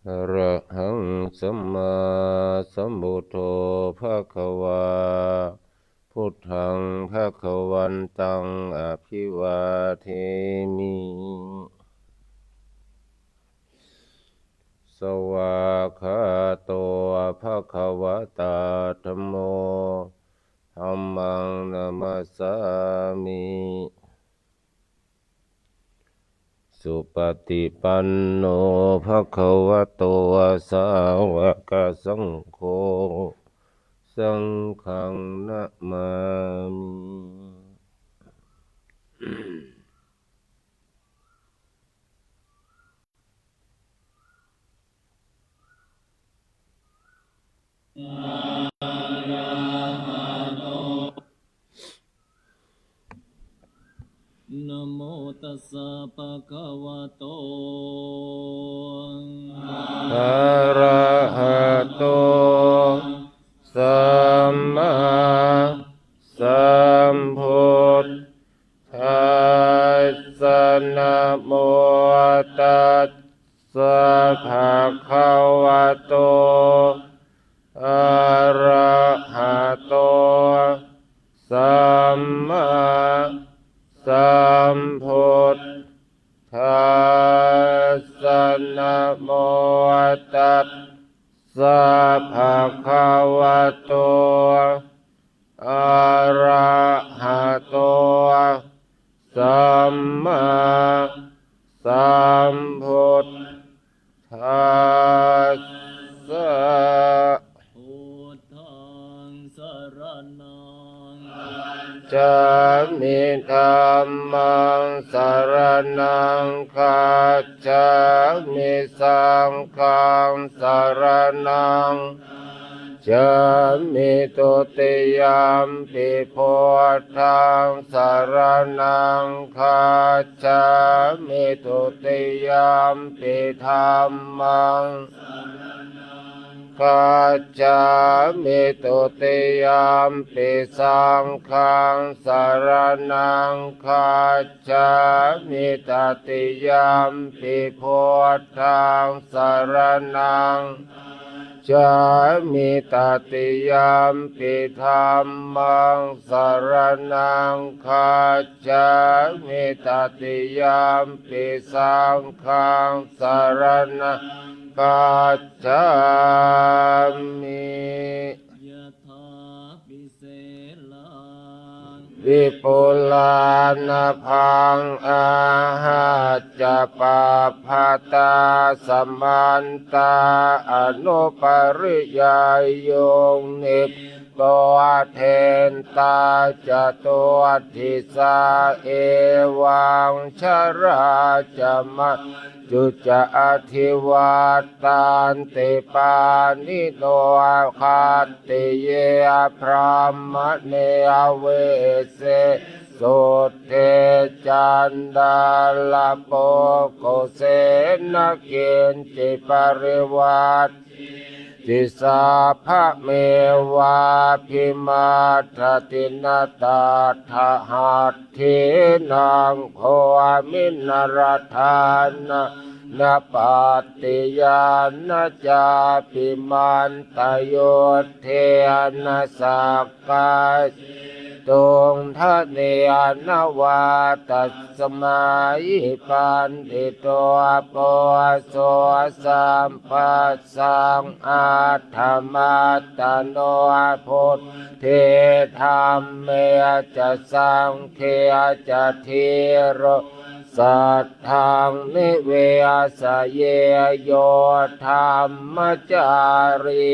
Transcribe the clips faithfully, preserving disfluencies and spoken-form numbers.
Arahaṃ sammāsambuddho bhagavā. Buddhaṃ bhagavantaṃ abhivādemi. Svākkhāto bhagavatā dhammo. Dhammaṃ namassāmi. Supaṭipanno bhagavato sāvakasaṅgho. Saṅghaṃ namāmi. Namo tassa bhagavato arahato sammāsambuddhassa. Namo tassa bhagavato arahato sammāsambuddhassa. Namo tassa bhagavato arahato sammāsambuddhassa. Buddhaṃ saraṇaṃ gacchāmi. Dhammaṃ saraṇaṃ gacchāmi. Saṅghaṃ saraṇaṃ gacchāmi. Dutiyampi buddhaṃ saraṇaṃ gacchāmi. Dutiyampi dhammaṃ gacchāmi. Dutiyampi saṅghaṃ saraṇaṃ gacchāmi. Tatiyampi buddhaṃ saraṇaṃ gacchāmi. Tatiyampi dhammaṃ saraṇaṃ gacchāmi. Tatiyampi saṅghaṃ saraṇaṃ gacchāmi. Yathāpi selaṃ vipulānabhaṃ āhacca pabbataṃ samantā anupariyayyuṃ nippothentā catuddisā evaṃ jarā ca mā cu ca adhivattanti pāṇino. Khattiye brāhmaṇe vesse sudde caṇḍālapukkuse na kiñci parivaṭṭi ti sabbamevābhimaddati. Na tattha hatthīnaṃ goviṇḍaradhānā na pattiyā na cāpi mantayuddhena sakkā tuṃ dhanena vā. Tasmā hi paṇḍito poso sabbassaṃ atthamattano buddhe dhamme ca saṅghe ca dhīro saddhaṃ nivesaye. Yo dhammacārī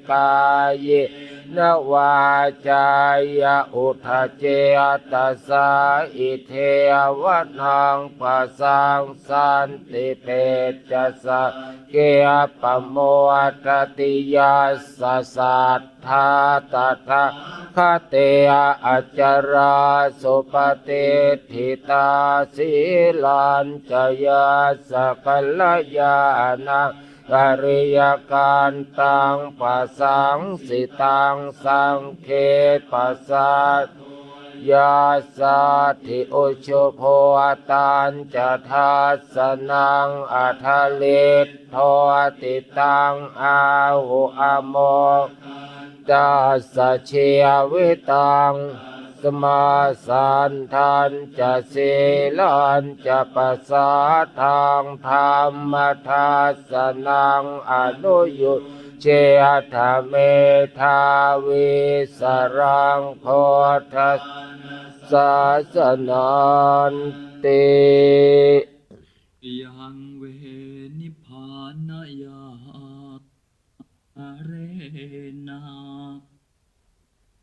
kāyena vācāya uda cetasā idheva naṃ pasassanti pecca sagge pamodati. Yassa sad dā tathāgate acarā supaṭiṭṭhitā sīlañca yassa kalyāṇaṃ ariyakantaṃ pasaṃsitaṃ saṅghe pasā yassatthi ujubhūtañca dassanaṃ, adaliddoti taṃ āhu, amo tassa jīvitaṃ, asmā santañca sīlañca pasādaṃ, dhammadasanaṃ anuyujjetha, medhāvī saraṃ buddhassa sāsananti. Yaṃ ve nibbānayā rena,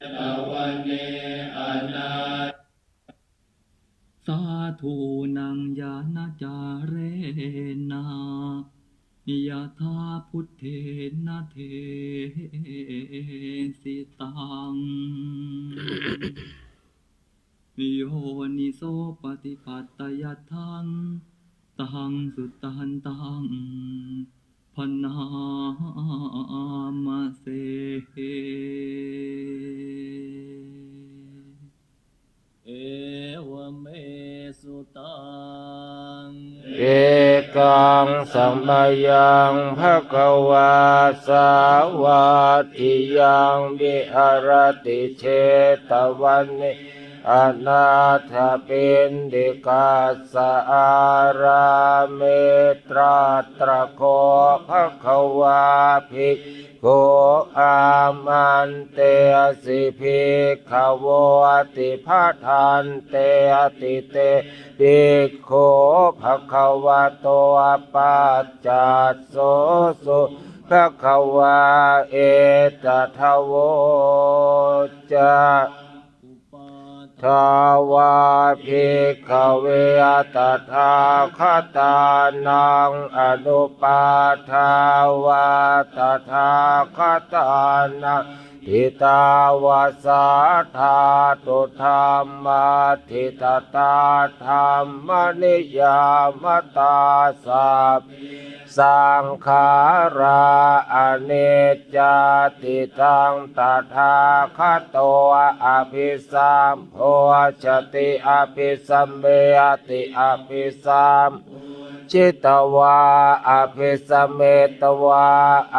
jetavane anā, sādhūnaṃ ñāṇacārena, yathā buddhena desitaṃ, yoniso paṭipattāya taṃ, taṃ sudantaṃ bhaṇāma se. Evaṃ me sutaṃ. Ekaṃ samayaṃ bhagavā sāvatthiyaṃ viharati jetavane anāthapiṇḍikassa ārāme. Tatra kho bhagavā bhikkhū āmantesi bhikkhavoti. Bhadanteti te bhikkhū bhagavato paccassosuṃ. Bhagavā etadavoca. Uppādā vā bhikkhave tathāgatānaṃ, anupādā vā tathāgatānaṃ, ṭhitāva sā dhātu dhammaṭṭhitatā dhammaniyāmatā, sabbe saṅkhārā aniccāti. Taṃ tathāgato abhisambujjhati abhisameti, abhisambujjhitvā abhisametvā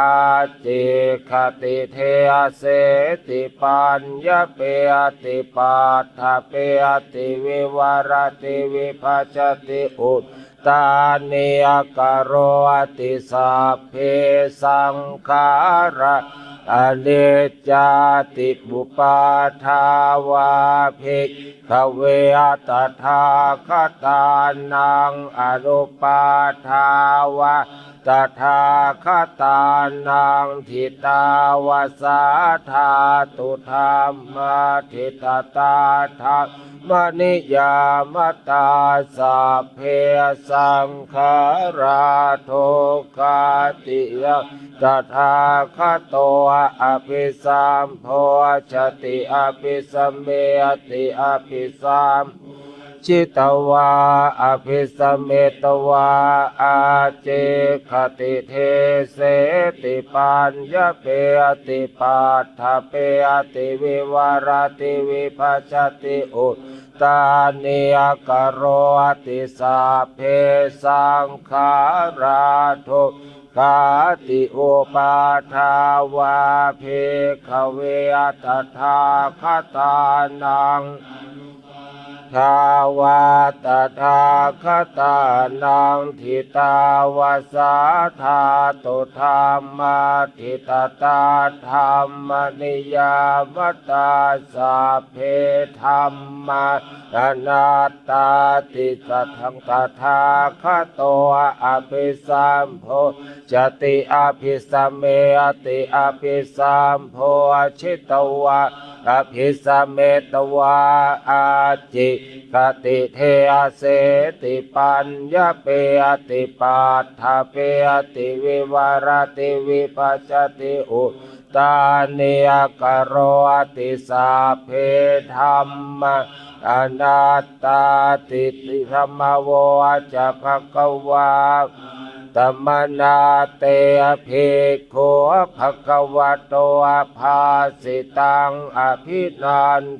ācikkhati deseti paññapeti paṭṭhapeti vivarati vibhajati ut tānīkaroti. Sabbe saṅkhārā aniccāti. Uppādā vā bhikkhave tathāgatānaṃ, anupādā vā tathāgatānaṃ, ṭhitāva sā dhātu dhammaṭṭhitatā dhammaniyāmatā, sabbe saṅkhārā dukkhāti. Yaṃ tathāgato abhisambujjhati abhisameti, abhisambujjhitvā abhisametvā ācikkhati deseti paññapeti paṭṭhapeti vivarati vibhajati ut tānīkaroti. Sabbe saṅkhārā dukkhāti. Uppādā vā bhikkhave tathāgatānaṃ, anupādā vā tathāgatānaṃ, ṭhitāva sā dhātu dhammaṭṭhitatā dhammaniyāmatā, sabbe dhammā anattāti. Taṃ tathāgato abhisambujjhati abhisameti, abhisambujjhitvā abhisametvā ācikkhati deseti paññapeti paṭṭhapeti vivarati vibhajati ut tānīkaroti. Sabbe dhammā anattāti. Idamavoca bhagavā. Samaṇā te bhikkhū bhagavato bhāsitaṃ abhinandunti.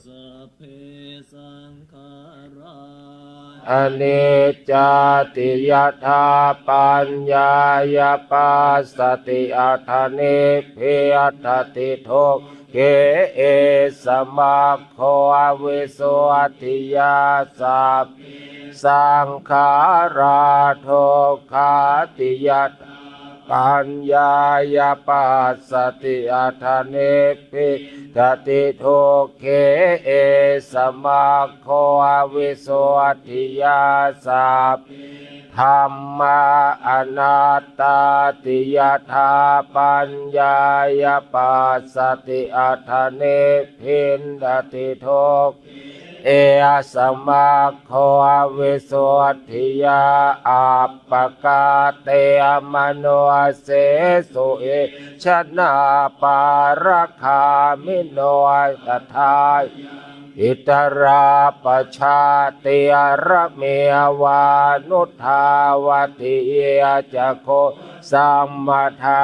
Sabbe saṅkhārā aniccāti, yadā paññāya passati, atha nibbindati dukkhe, esa maggo visuddhiyā. Sabbe saṅkhārā dukkhāti, yadā paññāya passati, atha nibbindati dukkhe, esa maggo visuddhiyā. Sabbe dhammā anattāti, yadā paññāya passati, atha nibbindati dukkhe, esa maggo visuddhiyā. Appakā te manussesu, ye janā pāragāmino, tathāyaṃ vitarā pajātīrameva nutthāvati. Ye ca khuddamāgā,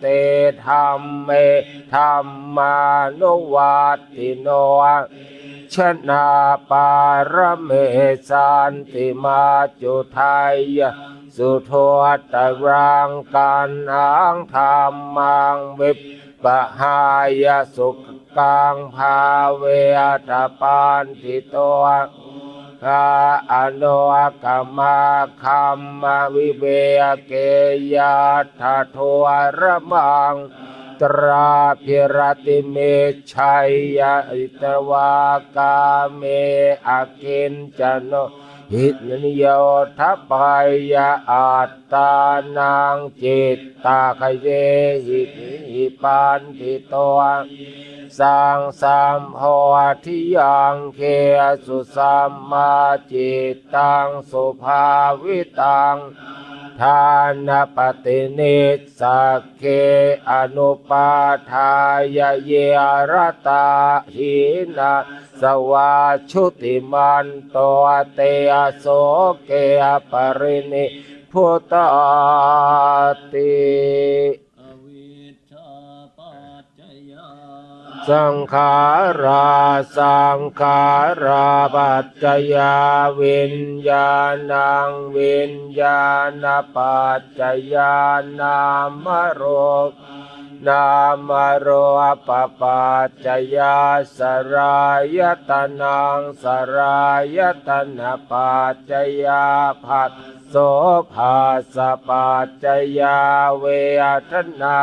te dhamme dhammānuvattino, ye janā pāramī santi, maccudheyyaṃ suduttaraṃ, taṇhaṃ dhammaṃ vippahāya, sukaṃ bhāveta paṇḍito. Moghā anukamā, kamma viveke, yattha dūramaṃ, tatra viratimicceyya, hitvā kāme akiñcano, hīnayodhapeyya, attānaṃ cittaṃ kayehi, paṇḍito. Yesaṃ sambodhiyaṃ, gesu sammā cittaṃ subhāvitaṃ, dānappaṭinissagge anupādāya, ye ratā hīnā savā jutimanto, te asoke parinibbutāti. Avijjāpaccayā saṅkhārā, saṅkhārāpaccayā viññāṇaṃ, viññāṇapaccayā nāmarūpaṃ, nāmarūpapaccayā saḷāyatanaṃ, saḷāyatanapaccayā pha- so, phassapaccayā vedanā,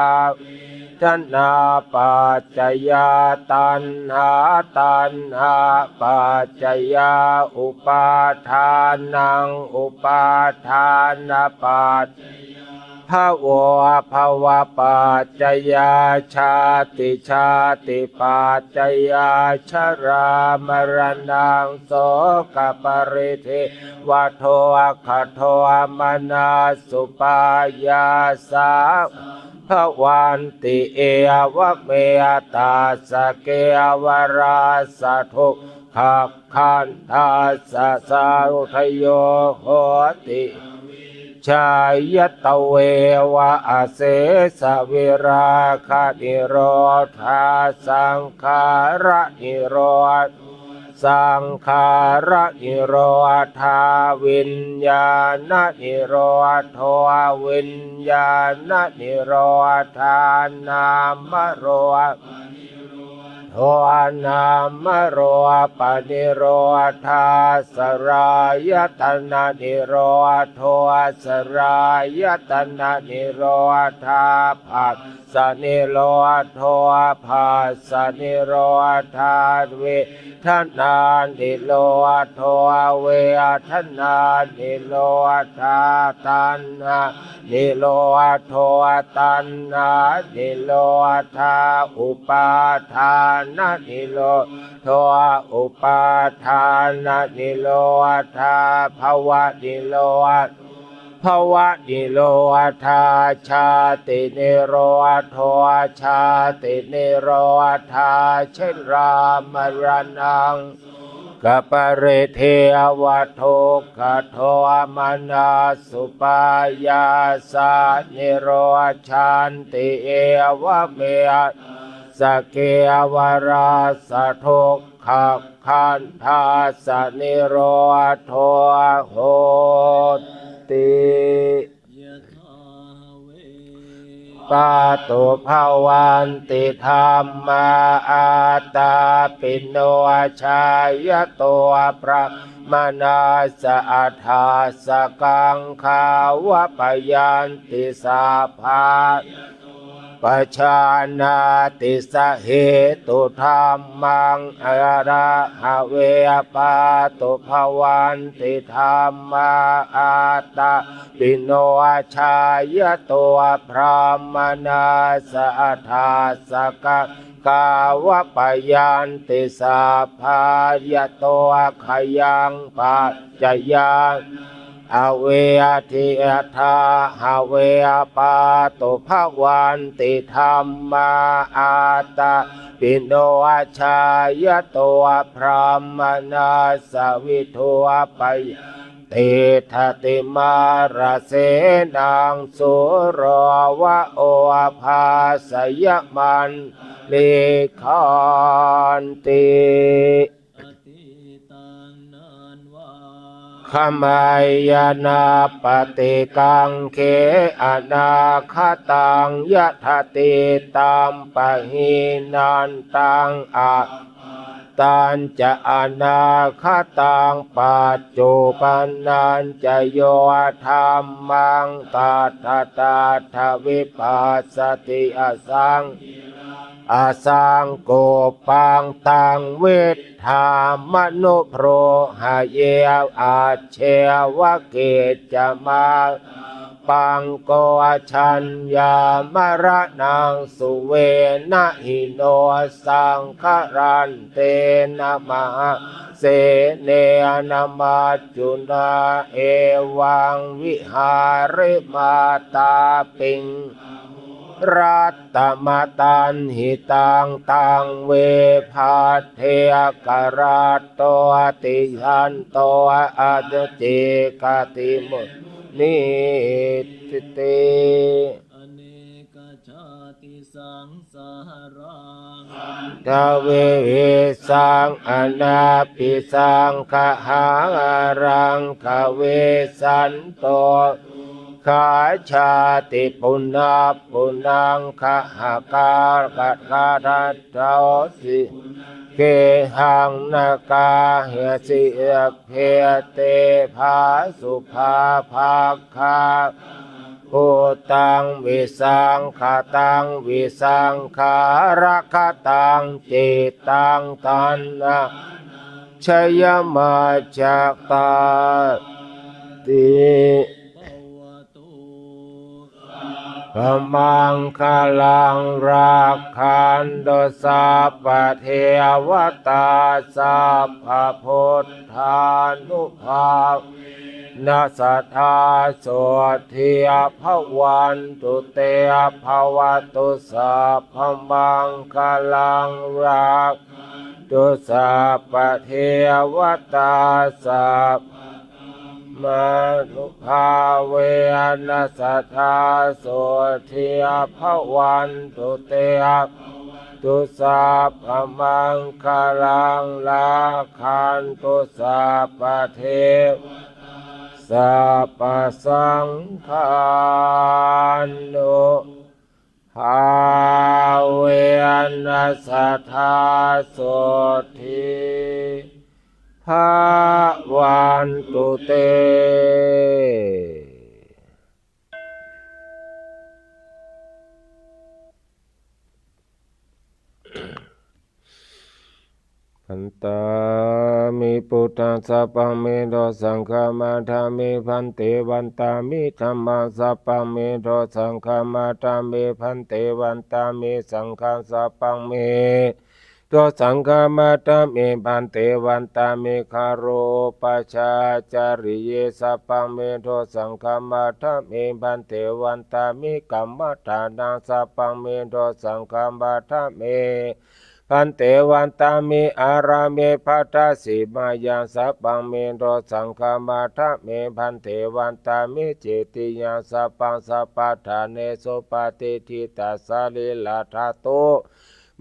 vedanāpaccayā taṇhā, taṇhāpaccayā upādānaṃ, upādānapaccayā bhavo, bhavapaccayā jāti, jātipaccayā jarāmaraṇaṃ sokaparidevadukkhadomanassupāyāsā bhavanti. Evametattha kevalassa dukkhakkhandhassa samudayo hoti, avijjāya tveva asesavirāganirodhā saṅkhāraniro- saṅkhāranirodhā viññāṇanirodho, viññāṇanirodhā nāmarūpa- nirodho, nāmarūpanirodhā saḷāyatananirodho, saḷāyatananirodhā phassanirodho, phassanirodhā vedanānirodho, vedanānirodhā taṇhā- nirodho, taṇhānirodhā upādānanirodho, upādānanirodhā bhavaniro- bhavanirodhā jātinirodho, jātinirodhā jarāmaraṇaṃ kaparidevadukkhadomanassupāyāsā nirujjhanti evameta kevalassa dukkhakkhandhassa nirodho hoti. Yathā vā pātu bhavanti dhammā ātāpino jāyato brāhmaṇassa adhāsakaṃ gāvapayanti sabbā pajānāti sahetu dhammaṃ. Athā vā pātu bhavanti dhammā ātāpino jāyato brāhmaṇassa adhāsakaṃ gāvapayanti sabbā yato khayaṃ paccayā avedhi. Athā vā pātu bhavanti dhammā ātāpino jāyato brāhmaṇassa vidūpayanti thatimaṃ rasenaṃ sūro va obhāsayamantalikkhanti. Atītaṃ nānvāgameyya nappaṭikaṅkhe anāgataṃ yadatītampahīnantaṃ appattañca anāgataṃ paccuppannañca yo dhammaṃ tattha tattha vipassati asaṃ asaṅkuppaṃ taṃ viddhā manubrūhaye ajjeva kiccamātappaṃ ko jaññā maraṇaṃ suve na hi no saṅgarantena mahāsenena maccunā evaṃ vihārimātāpiṃ rat tamataṃ hitaṃ taṃ ve bhaddekarattoti santo ācikkhati munīti. Anekajātisaṃsaraṃ khandavivissaṃ anāpissaṃ gahāraṃ gavesanto gacchāti punappunaṃ gahakā gahakataññosi gehaṃ nakāyasi sabbete phāsubhā bhaggā bhūtaṃ visaṅkhataṃ visaṅkhāragataṃ cittaṃ taṇhānañjayamajjhattā ti. Bhavatu sabbamaṅgalaṃ rakkhantu sabbadevatā sabbabuddhānubhāvena sadā sotthī bhavantu te. Bhavatu sabbamaṅgalaṃ rakkhantu sabbadevatā sabba mānubhāvena sadā sotthī bhavantu te. Bhavatu sabbamaṅgalaṃ rakkhantu sabbadevatā sabbasaṅghānubhāvena sadā sotthī bhavantu te. Vandāmi buddhaṃ sabbaṃ me do saṅghaṃ vandāmi bhante. Vandāmi dhammaṃ sabbaṃ me do saṅghaṃ vandāmi bhante. Vandāmi saṅghaṃ sabbaṃ me do saṅghaṃ vandāmi bhante. Vandāmi garopajācariye sabbaṃ me do saṅghaṃ vandāmi bhante. Vandāmi kammadānaṃ sabbaṃ me do saṅghaṃ vandāmi Bhante, vandāmi ārāme bhadasi māyaṃ, sabbaṃ me dosaṃ khamatha me bhante. Vandāmi cetiyaṃ sabbaṃ sabbaṭṭhānesu patiṭṭhita sarīradhātu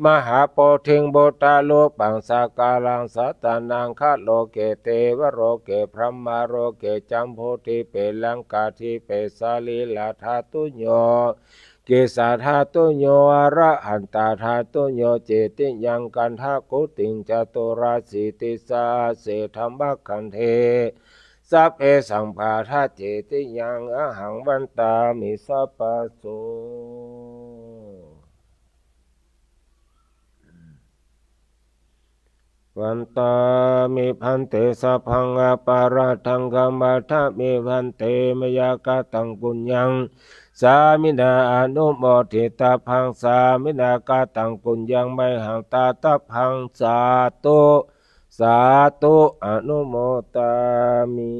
mahābodhiṃ buddharūpaṃ sakalaṃ sattannaṃ, khaloke devaloke brahmaloke jambudīpe laṅkādīpe sarīradhātuyo kesādhātuyo arahantadhātuyo cetiyaṃ gandhakuṭiṃ caturāsītisahasse dhammakkhandhe sabbesaṃ bhadacetiyaṃ ahaṃ vandāmi sabbaso. Vandāmi bhante sabbaṃ aparādhaṃ khamatha me bhante, mayā kataṃ puññaṃ sāminā anumoditabbaṃ, sāminā kataṃ puññaṃ mayhaṃ dātabbaṃ, sādhu sādhu anumodāmi.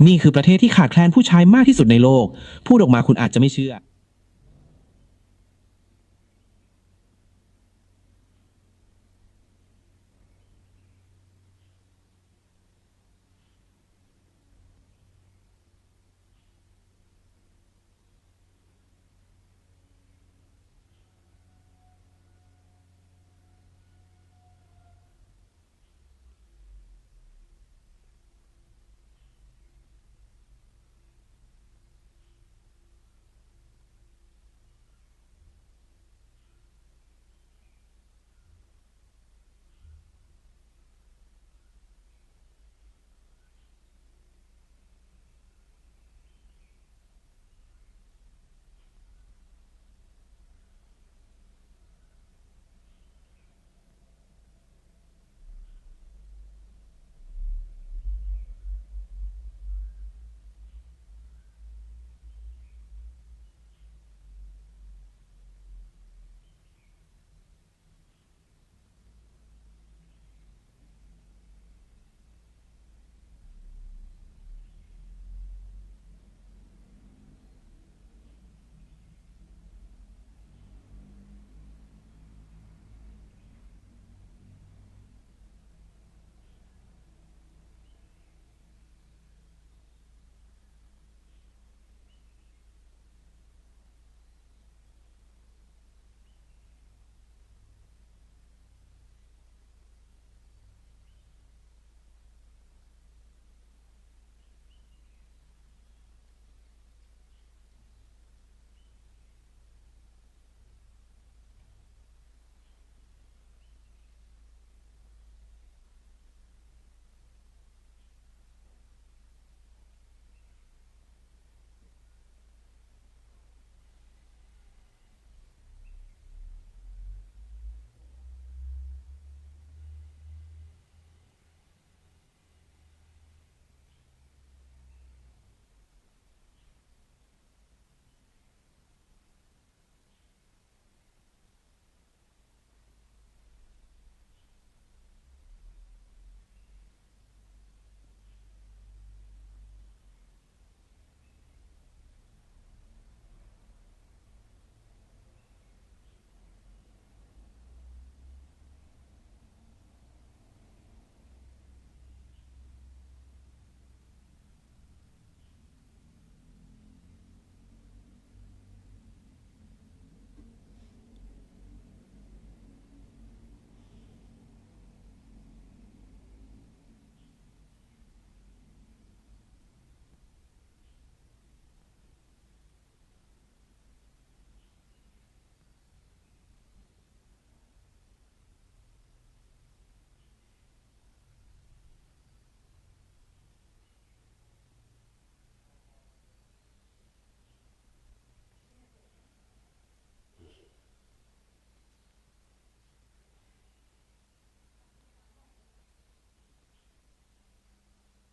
Ni คือประเทศที่ขาดแคลนผู้ชายมากที่สุดในโลก พูดออกมาคุณอาจจะไม่เชื่อ